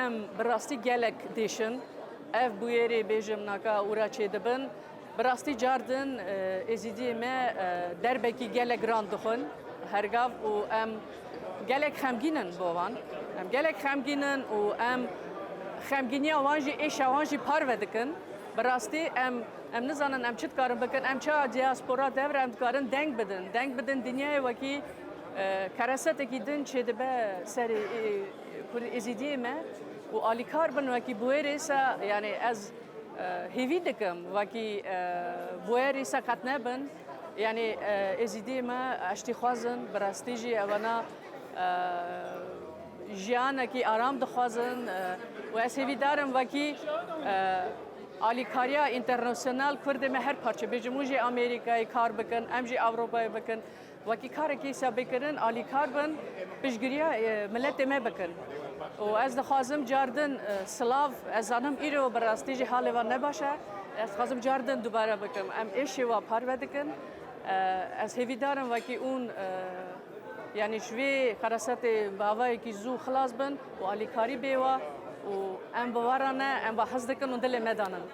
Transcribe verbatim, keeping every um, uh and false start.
Em bi rastî gelek dêşin. Ev bûyerê bêjim naka û ra çêdibin. Bi rastî cardin e, êzîdiyê me e, derbekî gelek giran dixwin. Hergav û em gelek xemgîn in bo wan. Em gelek xemgîn in û em xemgîniya wan jî êşa wan jî parve dikin. Bi rastî em em nizanin em çi dikarin bikin. Em çawa diaspora devre em dikarin deng bidin. Deng bidin dinyayê wekî e, keresetekî din çêdibe serê e, Kurd êzîdiyê me û alîkar bin wekî bûyerê se, yani ez e, hêvî dikim wekî e, bûyerê se qet nebin. Yani e, êzîdiyê me eştîxwaz in, bi rastî jî ewana e, jiyanekî aram dixwazin e, û ez hêvîdar im wekî e, alîkariya înternasyonal Kurdê me her parçe bêjim û jî Amerîkayê kar bikin, em jî Ewropayê bikin. Wekî karekî sebê kirin, alîkar bin, piştgiriya e, miletê me bikin. Û ez dixwazim cardin e, silav, ez zanim îro bi rastî jî halê wan ne baş e. Ez dixwazim cardin dubare bikim. Em êşê wa parve dikin. E, ez hêvîdar im wekî ûn e, yani ji vê qeresetê bi avayekî zû xilas bin û alîkarî bê wa û em bi wa re ne, em wa hez dikin û dilê me danin.